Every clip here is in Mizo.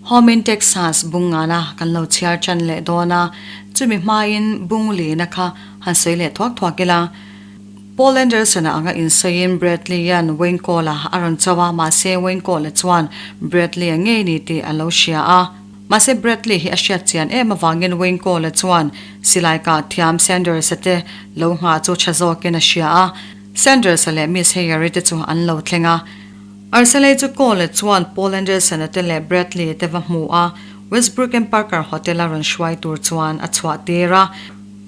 Home in Texas bungngana kan lo chhiar tan leh dawn a, chumi hmain bung lina kha han sawi leh thuak thuak ila. Paul Anderson-a anga insawiin Bradley-a'n Wayne Cole-a a rawn cho a, mahse Wayne Cole-a chuan Bradley-a ngei ni tih a lo hria a. Mahse Bradley hi a hriat chian em avangin Wayne Cole-a chuan silai kah thiam Sanders-a te lo nghah chu tha zawkin a hria a. Sanders-a leh Miss Heyer-i te chu an lo thleng a. Arcelay chu Cole-a chuan Paul Anderson-a te leh Bradley-a te va hmu a, Westbrook and Parker Hotel-a rawn hruai tur chuan a chhuah tir a.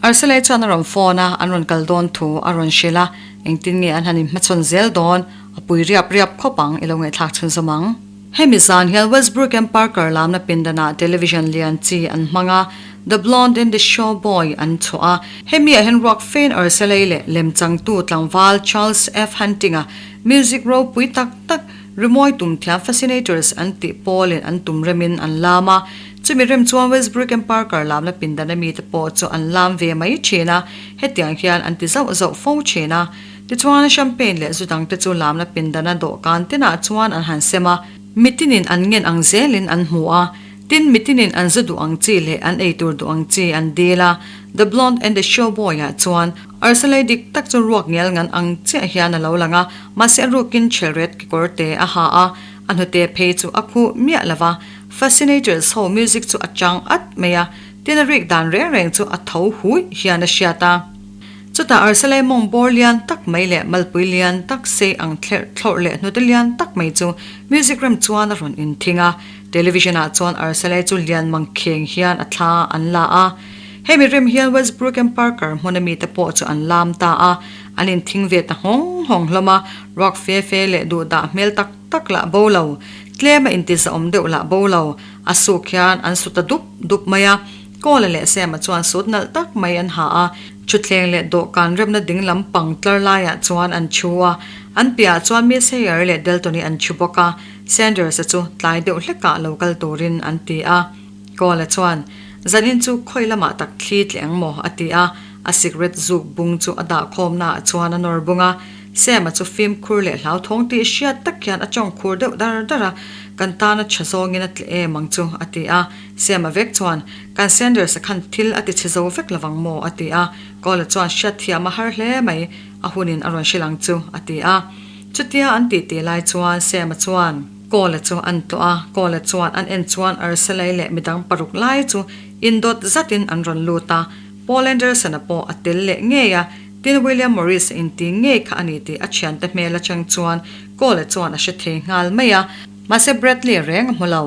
Arcelay chuan a rawn phone a, an rawn kal dawn thu a rawn hrilh a, engtin nge an han inhmachhawn zel dawn, a pui riap riap khawp ang i lo ngaihthlak chhunzawm ang. Hemi zan hian Westbrook and Parker lamna pindanah television lian chi an hmang a, The Blonde and the Show Boy an chhuah a. Hemi-ah hian ruak fein Arcelay leh lemchangtu tlangval Charles F. Hunting-a Music ropui tak tak, rimawi tum thiam Fascinators an tih pawlin an tum remin an lam a. Chumi rem chuan Westbrook and Parker lamna pindan a mite pawh chu an lam ve mai thin a, hetiang hian an ti zauh zauh fo thin a. Tichuan champagne leh zu dangte chu lamna pindana dawhkan tinah chuan an han sem a. Mitinin an ngen ang zelin an hmu a, tin mitinin an zu duh ang chi leh an eitur duh ang chi an dil a. The Blonde and the Showboy-ah chuan Arsalei dik tak chu ruak ngial ngan ang chiah hian a lo lang a, mahse a rukin chhelret kekawr te a ha a, a hnute phei chu a khuh miah lo va. Fascinators ho music chu a chang at mai a, tin a rik dan reng reng chu a tho hui hian a hriat a. Chutah Arsalei mawng bawr lian tak mai leh malpui lian tak sei ang thlerh thlawrh leh hnute lian tak mai chu music rem chuan a rawn inthing a, television ah chuan Arsalei chu lian mang kheng hian a thla an la a. Hemi rem hian Westbrook and Parker hmuna mite pawh chu an lam ta a, an inthing ve ta nghawng nghawng hlawm a, ruak fe fe leh duh dah hmel tak tak lah bo lo, tlem a intizaawm deuh lah bo lo, a suk hian an su ta dup dup mai a. Kawla leh Sema chuan sut nalh tak mai an ha a, thutthleng leh dawhkan remna ding lam pang tlar laiah chuan an thu a, an piahah chuan Miss Heyer leh Delton-i an thu bawk a, Sanders-a chu tlai deuh hlekah lo kal turin an ti a. Kawla chuan, Zanin chu khawi lamah tak thli tle ang maw? a ti a, a sikret zuk bung chu a dah khawmnaah chuan a nawr bung a. Sam-a chu fimkhur leh hlauthawng tih hriat tak hian a tawng khur deuh dar dar a, Kan tana tha zawngin a tle em ang chu, a ti a. Sam-a vek chuan, Kan Sanders-a khan thil a ti chhe zo vek lovang maw? a ti a. Kawla chuan, Hriatthiam a har hle mai, a hunin a rawn hrilh ang chu, a ti a. Chutia an titi lai chuan Sam-a chuan, Kawla chu an tlawh a, Kawla chuan an en chuan Arsalai leh midang paruk lai chu indawt zatin an rawn lut a, Paul Anderson-a pawh a tel leh ngei a, tin William Morris-a inti ngei kha a ni tih a thiante hmel atang chuan Kawla chuan a hre thei nghal mai a. Mahse Bradley reng a hmu lo.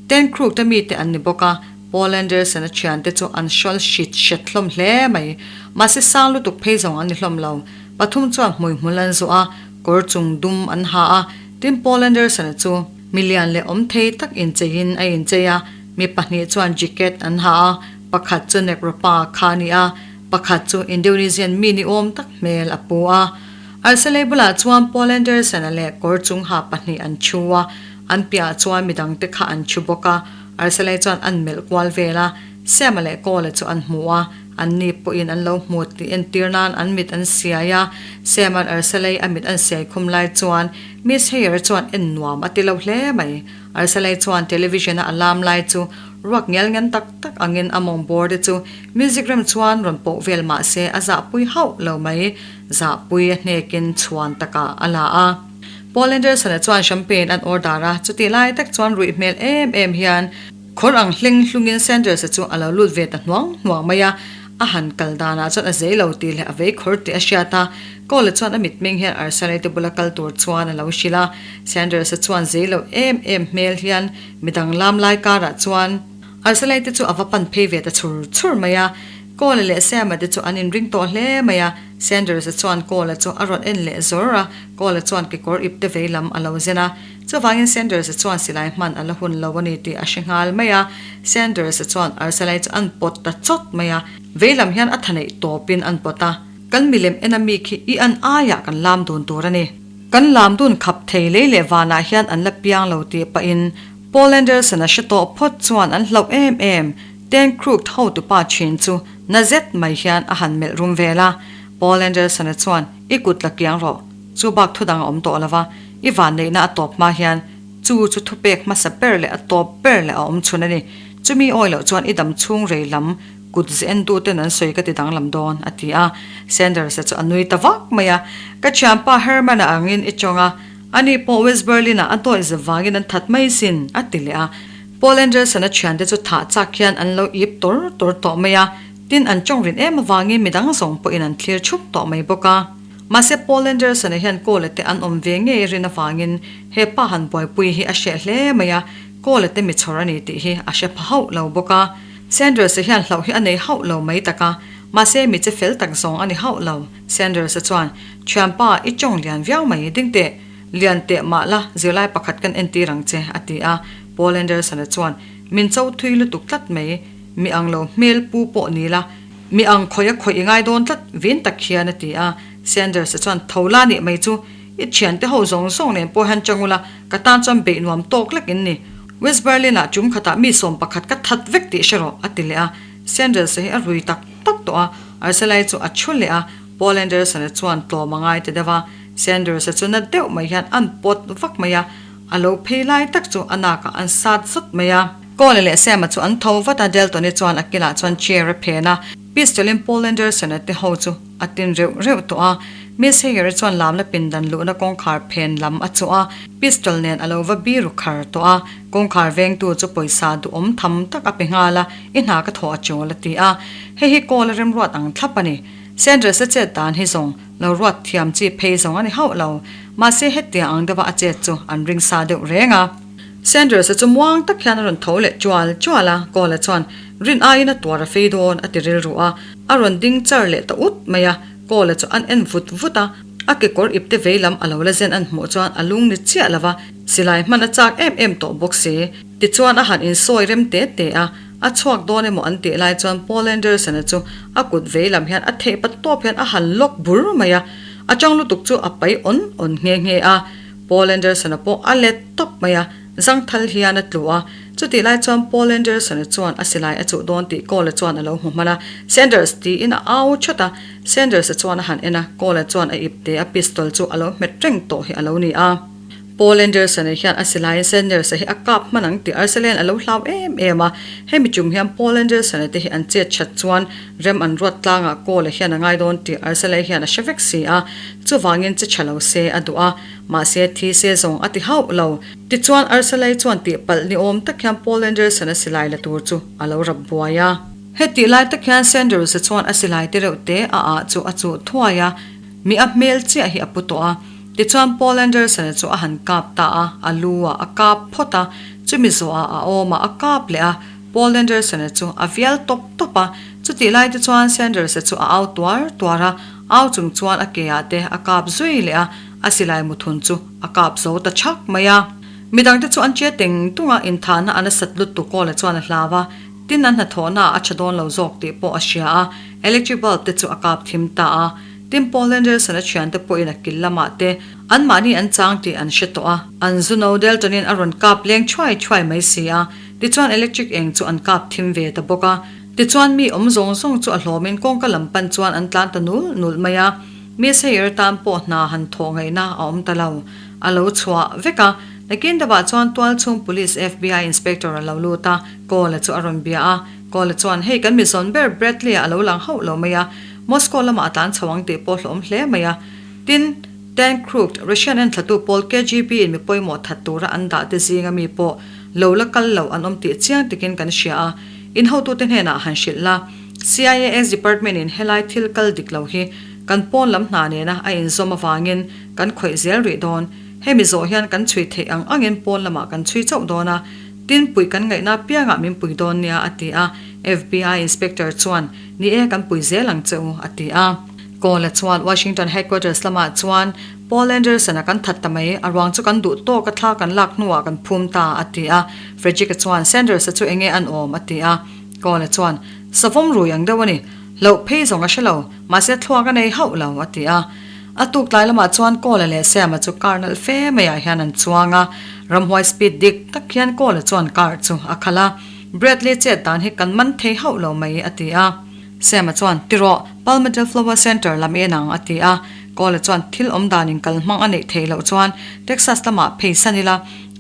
Ten Crook te mite an ni bawk a, Paul Anderson-a thiante chu an hrawl hrit hret hlawm hle mai. Mahse sang lutuk phei zawng an ni hlawm lo. Pathum chuan hmuihmul an zuah a, kawr chung dum an ha a, Tin Paul Anderson-a chu milian leh awm thei tak incheiin a inchei a, mi pahnih chuan jacket an ha a, pakhat chu Nekropa kha a ni a, pakhat chu Indonesian mi ni awm tak hmel a pu a. Arsalei bulah chuan Paul Anderson-a leh kawr chung ha pahnih an thu a, an piahah chuan midangte kha an thu bawk a. Arsalei chuan an melh kual vel a, Sam-a leh Cole-a chu an hmu a, Anni pawhin an lo hmu tih entir nan an mit an siai a, Sam-a'n Arsalei a mit an siai khum lai chuan Miss Heyer chuan en nuam a ti lo hle mai. Arsalei chuan television-a a lam lai chu ruak ngial ngen tak tak angin a mawng bawr te chu music rem chuan rawn poh vel mah se a zahpui hauh lo mai. Zahpui a hnekin chhuan takah a la a. Paul Anderson-a chuan champagne an order a, chutih lai tak chuan ruih hmel em em hian Khawr ang hleng hlungin Sanders-a chu a lo lut ve ta hnuang hnuang mai a, a han kal danah chuan a zei lo tih leh a vei khawr tih a hriat a. Cole-a chuan a mitmeng hian Arsalei te bula kal tur chuan a lo hrilh a. Sanders-a chuan zei lo em em hmel hian midang lam lai karah chuan Arsalei te chu a va pan phei ve ta chhur chhur mai a. Cole-a leh Sam-a te chu an inring tawh hle mai a. Sanders-a chuan Cole-a chu a rawn en leh zawr a, Cole-a chuan kekawr ipte vei lam a lo zen a. Chuvangin Sanders-a chuan silai hman a la hun lo a ni tih a hre nghal mai a. Sanders-a chuan Arsalai chu an pawt ta chawt mai a, veilam hian a tha neih tawpin an pawt a. Kan milem en a mi khi i an aiah kan lam dun tur a ni. Kan lam dun khap thei lei leh vanah hian an la piang lo tih pahin Paul Anderson-a hre tawh phawt chuan an hlauh em em. Ten Crooked hotupa thin chu na zet mai hian a han melh rum vel a. Paul Anderson-a chuan, I kut la kiang rawh. Chu bak thudang a awm tawh lo va, i vanneihna a tawp hma hian Chu chu thupek hmasa ber leh a tawp ber leh a awm chhun a ni. Chumi awi loh chuan i dam chhung rei lam kut ze en tuten an sawi ka ti danglam dawn, a ti a. Sanders-a chu a nui ta vak mai a. Ka thianpa Herman-a angin i tawng a, ani pawh West Berlin-ah a dawih zep vangin an that mai sin, a ti leh a. Paul Anderson-a thiante chu thah chak hian an lo ip tawr tawr tawh mai a, tin an tawng rin em avangin midang zawng pawhin an thlir chhup tawh mai bawk a. Mahse Paul Anderson-a hian Cole-a te an awm ve ngei rin avangin he pa han buaipui hi a hreh hle mai a, Cole-a te mi chhawr a ni tih hi a hre pha hauh lo bawk a. Sanders-a hian hlauh hi a nei hauh lo mai tak a, mahse mi che fel tak zawng a ni hauh lo. Sanders-a chuan, Thianpa, i tawng lian viau mai, ding teh. Lian teh mah la, zirlai pakhat kan entir ang che, a ti a. Paul Anderson-a chuan, Min cho thui lutuk tlat mai, mi ang lo hmel pu pawh ni la, mi ang khawih a khawih i ngai dawn tlat, vin tak hian a ti a. Sanders-a chuan, Tho la nih mai chu, i thiante ho zawng zawng nen pawh hian chang ula, ka tan chuan beih nuam tawk lek in ni. West Berlin-ah tum khatah mi sawm pakhat ka that vek tih hre rawh, a ti leh a. Sanders-a hi a rui tak tak tawh a, Arcelai chu a thu leh a, Paul Anderson-a chuan tlawm a ngai ta deuh a. Sanders-a chu na deuh mai hian an pawt vak mai a, a lo phei lai tak chu a nakah an sat zut mai a. Cole leh Sam-a chu an tho vat a, Delton-i chuan a kilah chuan chair a phen a, pistol-in Paul Anderson-a te ho chu a tin reuh reuh tawh a. Miss Heyer-i chuan lamna pindan luhna kawngkhar phen lam a chawh a, pistol nen a lo va biru khar tawh a. Kawngkhar vengtu chu pawisa duhawm tham tak a pe nghal a, I hna ka thawh a chawl a ti a. Hei hi Cole-a remruat ang thlap a ni. Sanders-a chet dan hi zawng lo ruat thiam chi phei zawng a ni hauh lo. Mahse hetiang ang deuha a chet chu an ring sa deuh reng a. Sanders-a chu muang tak hian a rawn tho leh chual chual a, Cole-a chuan rin aiin a tuar a fei dawn a ti rilru a, a rawn ding char leh ta ut mai a. Cole-a chu an en vut vut a, a kekawr ipte vei lam a lo la zen an hmuh chuan a lung ni chiah lo va, silai hman a chak em em tawh bawk si. Tichuan a han insawi rem te te a. A chhuak dawn emaw an tih lai chuan Paul Anderson-a chu a kut vei lam hian a theih pa tawp hian a han lawk bur mai a, a chang lutuk chu a pai awn awn nghe nghe a. Paul Anderson-a pawh a let tawp mai a, zangthal hian a tlu a. Chutih lai chuan Paul Anderson-a chuan a silai a chuh dawn tih Cole-a chuan a lo hmu hman a, Sanders! tiin a au that a. Sanders-a chuan a han en a, Cole-a chuan a ipte a pistol chu a lo hmet reng tawh hi a lo ni a. Paul Anderson-a hian a silaiin Sanders-a hi a kap hman ang tih Arsalan a lo hlau em em a. Hemi tum hian Paul Anderson-a te hi an chet that chuan rem an ruat tlangah Cole-a hian a ngai dawn tih Arsalai hian a hre vek si a. Chuvangin che tha lo se a duh a, mahse thi se zawng a ti hauh lo. Tichuan Arsalai chuan tihpalh ni awm tak hian Paul Anderson-a silai la tur chu a lo rap buai a. Hetih lai tak hian Sanders-a chuan a silai te reuh te a ah chu a chuh thuai a, mi a hmel chiah hi a pu tawh a. Tichuan Paul Anderson-a chu a han kap ta a, a lu ah a kap phawt a, chumi zawhah a awmah a kap leh a, Paul Anderson-a chu a vial tawp tawp a, chutih lai te chuan Sanders-a chu a au tuar tuar a, au chung chuan a ke ah te a kap zui leh a, a silai muthun chu a kap zo ta chhak mai a. Midangte chu an che teng tung a, inthahna a nasat lutuk Paul-a chuan a hlau a, tin an hnathawhna ah a tha dawn lo zawk tih pawh a hria a, electric bulb te chu a kap thim ta a. Tin, Paul Anderson-a thiante pawhin a kil lamah te anmahni an chang tih an hre tawh a, an zu no Delton-in a rawn kap leng thuai thuai mai si a, tichuan electric eng chu an kap thim ve ta bawk a. Tichuan mi awm zawng zawng chu a hlawmin kawngka lam pan chuan an tlan ta nul nul mai a, Miss Heyer tan pawh hna han thawh ngaihna a awm ta lo. A lo chhuah vek a, nakin deuhah chuan tualchhung Police FBI Inspector a lo lut a, Cole-a chu a rawn bia a, Cole-a chuan hei kan mizawn ber Bradley-a a lo lang hauh lo mai a, Moscow lamah a tlan chho ang tih pawh hlawm hle mai a. Tin, Dan Crooked, Russian enthlatu pawl KGB in mi pawimawh that tura an dah te zinga mi pawh lo la kal lo an awm tih chiang takin kan hria a. In hotute hnenah han hrilh la. CIA ex department in helai thil kal dik lo hi kan pawn lam hna nena a inzawm avangin kan khawih zel rih dawn. Hemi zawh hian kan chhui theih ang angin pawn lamah kan chhui chauh dawn a. Tin, puih kan ngaihna apiangah min pui dawn nia a ti a. FBI inspector chuan Ni e, kan pui zel ang che u, a ti a. Cole-a chuan Washington headquarters lamah chuan Paul Anderson-a kan that ta mai, a ruang chu kan duh tawk a thla kan lak hnuah kan phum ta, a ti a. Frederick-a chuan Sanders-a chu enge an awm, a ti a. Cole-a chuan, Savawm rui ang deuh a ni, hlauh phei zawng a hre lo, mahse thluak a nei hauh lo, a ti a. A tuk tlai lamah chuan Cole-a leh Sam-a chu car nalh fe maiah hian an chuang a, ramhuai speed dik tak hian Cole-a chuan car chu a khalh a. Bradley chet dan hi kan man thei hauh lo mai, a ti a. Sam-a chuan, Ti rawh, Palma del Flower Center lam en ang, a ti a. Cole-a chuan, Thil awm danin kal hmang a neih theih loh chuan Texas lamah phei san ila.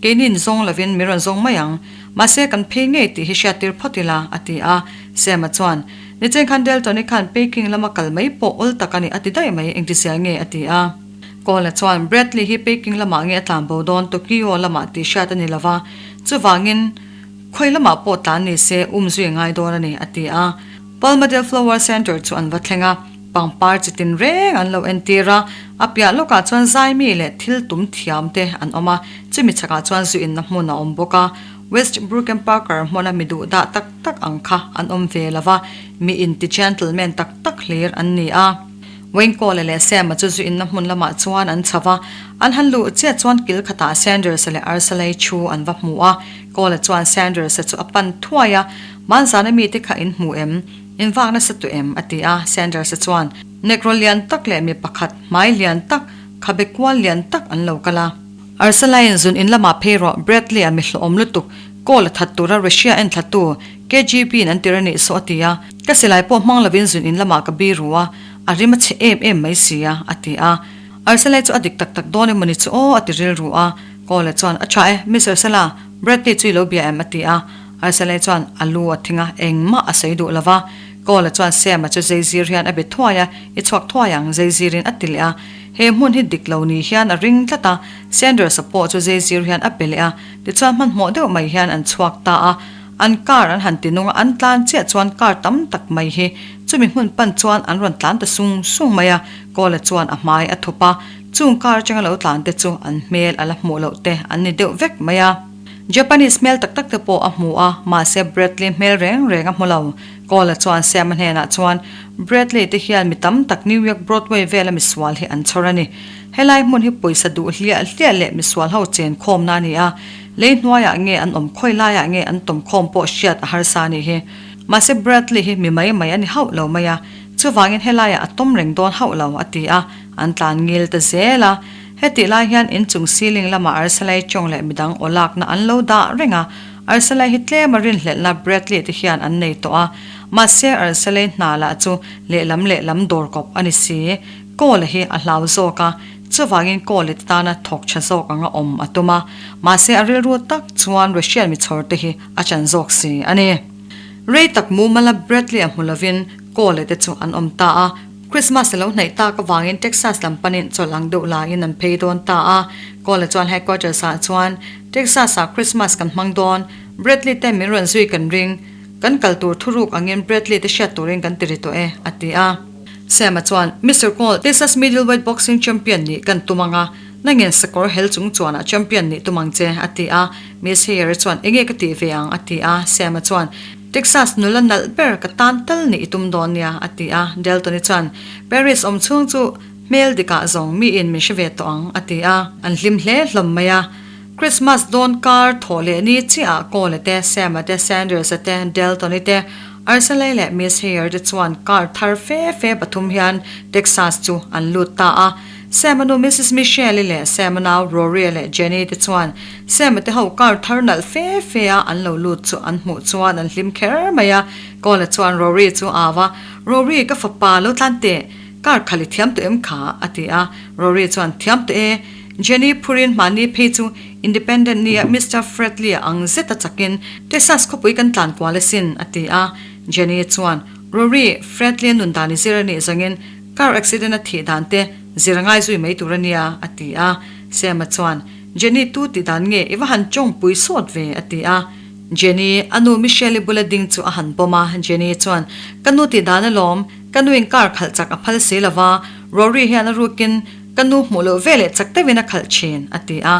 Keinin zawng lovin min rawn zawng mai ang. Mahse kan phei ngei tih hi hriattir phawt ila, a ti a. Sam-a chuan, Nichen khan Delton-i khan Peking lama kal mai pawh awl tak a ni a ti daih mai, engtizia nge? a ti a. Cole-a chuan, Bradley hi Peking lamah nge a tlan bo dawn, Tokyo lamah tih hriat a ni lo va, chuvangin khawi lamah pawh tlan ni se um zui a ngai dawn a ni, a ti a. Palmadale Flower Centre chu an va thleng a, pangpar chi tin reng an lo entir a, a piah lawkah chuan zaimi leh thil tum thiam te an awm a, chumi chhakah chuan zu inna hmun a awm bawk a, West Brook and Parker hmuna mi duh dah tak tak ang kha an awm ve lo va, mi inti gentleman tak tak hlir an ni a. Wayne Cole leh Sam-a chu zu inna hmun lamah chuan an chho va, an han luh chiah chuan kil khatah Sanders-a leh Arcelay chu an va hmu a, Cole-a chuan Sanders-a chu a pan thuai a, Hmanzana mite kha in hmu em? In vak nasa tu em? a ti a, Sanders-a chuan, Negro lian tak leh mi pakhat, hmai lian tak, khabe kual lian tak an lo kal a. Arsalaiin zun in lamah phei rawh, Bradley-a mi hlawhawm lutuk, call a that tura Russia en thlatu, KGB-in an tir a nih saw a ti a. Ka silai pawh hmang lovin zun in lamah ka biru a, a rim a chhe em em mai si a, a ti a. Arsalai chu a dik tak tak dawn emawni chu aw a ti rilru a. Call-a chuan, A tha e, Miss Arsala, Bradley chu i lo bia em? a ti a. Arsalai chuan a lu a thing a, engmah a sawi duh lo va. Kawla chuan Sam-a chu zeizir hian a be thuai a, I chhuak thuai ang, zeizirin a ti leh a. He hmun hi dik lo ni hian a ring tlat a, Sanders-a pawh chu zeizir hian a pe leh a. Tichuan hmanhmawh deuh mai hian an chhuak ta a. An car an han ti nung a, an tlan chiah chuan car tam tak mai hi chumi hmun pan chuan an rawn tlan ta sung sung mai a. Kawla chuan a hmai a thup a, chung car atanga lo tlan te chu an hmel a la hmuh loh te an ni deuh vek mai a. Japanese hmel tak tak te pawh a hmu a, mahse Bradley hmel reng reng a hmu lo. Cole-a chuan Sam-a hnenah chuan, Bradley te hian mi tam tak New York Broadway vela misual hi an chhawr a ni. Helai hmun hi pawisa duh hliah hliah leh misual ho chen khawmna a ni a, lei hnuaiah nge an awm khawi laiah nge an tawm khawm pawh hriat a harsa a nih hi. Mahse Bradley hi mi mai mai a ni hauh lo mai a, chuvangin helaiah a tawm reng dawn hauh lo, a ti a, an tlan ngil ta zel a. Hetih lai hian inchung ceiling lamah Arsalai Chong leh midang aw lakna an lo dah reng a, Arsalai hi tlema rinhlelhna Bradley te hian an nei tawh a, mahse Arsalai hna lah chu lehlam lehlam dawr kawp a ni si. Cole hi a hlau zawk a, chuvangin Cole te tana thawk tha zawk anga awm a tum a, mahse a rilru tak chuan Russian michhawr te hi a chan zawk si a ni. Rei tak mumala Bradley a hmu lovin Cole te chu an awm ta a, Christmas a lo hnaih tak avangin Texas lam panin chawlh ang deuh laiin an phei dawn ta a. Cole chuan headquarters ah chuan, Texas ah Christmas kan hmang dawn, Bradley te min rawn zui kan ring, kan kal tur thuruk angin Bradley te hriat turin kan ti ri tawh e, a ti a. Sam-a chuan, Mister Cole, Texas middleweight boxing champion nih kan tum ang a, nangin sakawr hel chung chuanah champion nih tum ang che, a ti a. Miss Heyer-i chuan, Enge ka tih ve ang? a ti a. Sam-a chuan, Texas nula nalh ber ka tan tal nih i tum dawn nia, a ti a. Delton-i chuan, Paris awm chhung chu hmel dikah zawng miin min hre ve tawh ang, a ti a. An hlim hle hlawm mai a. Christmas dawn kar thawh leh ni chiahah Cole-a te, Sam-a te, Sanders-a te, Delton-i te, Arcelay leh Miss Heyer te chuan car thar fe fe pathum hian Texas chu an lut ta a. Sam-a nu Missus Michelle-i leh Sam-a nau Rory-a leh Jenny te chuan Sam-a te ho car thar nalh fe fe a an lo lut chu an hmuh chuan an hlim kher mai a. Cole-a chuan Rory chu a au a, Rory, ka fapa lo tlan teh, car khalh i thiam tawh em kha? a ti a. Rory chuan, Thiam tawh e. Jenny phurin mahni phei chu Independent Ni-a Mister Fredley-a ang zet a chakin Texas khawpui kan tlan kual asin, a ti a. Jenny chuan, Rory, Fredley-a nun dan i zir a nih zawngin Car accident a thih dan te zir a ngai zui mai tur a nia, a ti a. Sam-a chuan, Jenny tu tih dan nge i va han tawng pui sawt ve, a ti a. Jenny, a nu Michelle-i bula ding chu a han pawm a. Jenny chuan, Ka nu tih dan alawm, ka nuin car khalh chak a phal si lo va, Rory hian a rukin ka nu hmuh loh veleh chak deuhin a khalh thin, a ti a.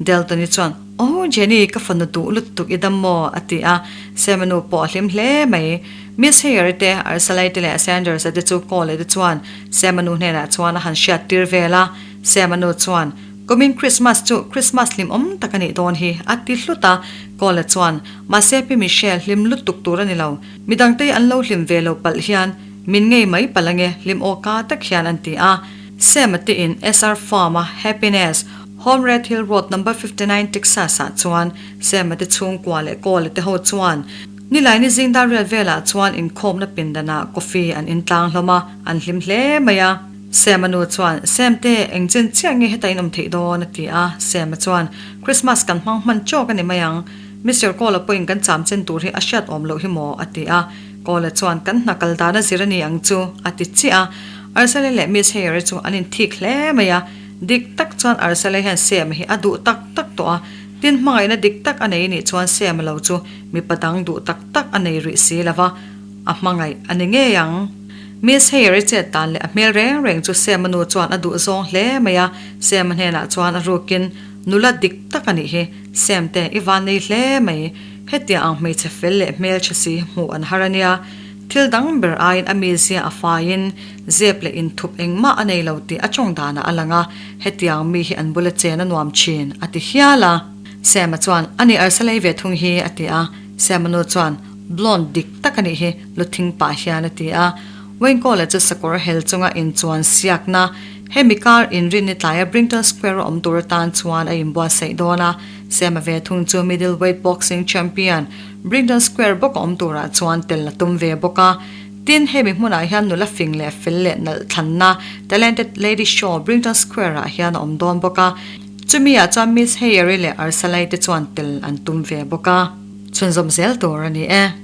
Delton-i chuan, Aw Jenny, ka fanu duh lutuk i dam maw? a ti a. Sam-a nu pawh a hlim hle mai. Miss Heyer-i te, Arsalai te leh Sanders-a te chu Cole te chuan Sam-a nu hnenah chuan a han hriat tir vel a. Sam-a nu chuan, Kumin Christmas chu Christmas hlimawm tak a nih dawn hi, a ti hlut a. Cole chuan, Mahse Pi Michelle hlim lutuk tur a ni lo. Midangte hi an lo hlim ve lo palh hian min ngei mai palh ange, hlim aw ka tak hian an ti a. Sam-a te in SR Farm-a Happiness Home Red Hill Road Number 59 Texas-ah chuan Sam-a te chhungkua leh Cole te ho chuan Nilaini zingdar riat velah chuan inkhawmna pindanah coffee an intlang hlawm a, an hlim hle mai a. Sam-a nu chuan, Sam-te, eng chen chiah nge heta in awm theih dawn? a ti a. Sam-a chuan, Christmas kan hmang hman chawk a ni mai ang. Mister Cole-a pawhin kan cham chen tur hi a hriat awm loh hi maw? a ti a. Cole-a chuan, Kan hna kal dan a zir a ni ang chu, a ti chiah a. Ursula leh Miss Hayer-i chu an inthik hle mai a. Dik tak chuan Ursula hian Sam-a hi a duh tak tak tawh a. Tin, hmangaihna dik tak a nei nih chuan Sam-a lo chu mipa dang duh tak tak a nei rih si lo va, a hmangaih a ni ngei ang. Miss Hayer-i chet dan leh a hmel reng reng chu Sam-a nu chuan a duh zawng hle mai a, Sam-a hnenah chuan a rukin, Nula dik tak a nih hi, Sam te i van nei hle mai, hetiang ang hmeichhe fel leh hmeltha si hmuh an har a nia. Thil dang ber aiin a mizia a faiin zep leh inthup engmah a nei lo tih a tawng danah a lang a, hetiang mi hi an bula chen a nuam thin, a ti hial a. Sam-a chuan, A nih arsa lei ve thung hi, a ti a. Sam-a nu chuan, Blonde dik tak a nih hi, lu thing pah hian a ti a. Wayne Cole-a chu sakawr hel chunga inchuan siakna, hemi kar inrinni tlaia Brinton Square-a awm tur atan chuan a inbuatsaih dawn a. Sam-a ve thung chu middleweight boxing champion, Brinton Square bawk a awm turah chuan tel a tum ve bawk a. Tin, hemi hmunah hian nula fing leh fel leh nalh thlanna Talented Lady Show Brinton Square-ah hian a awm dawn bawk a. Chumi ah chuan Miss Hayer-i leh Arsalai te chuan tel an tum ve bawk a. Chhunzawm zel tur a ni e.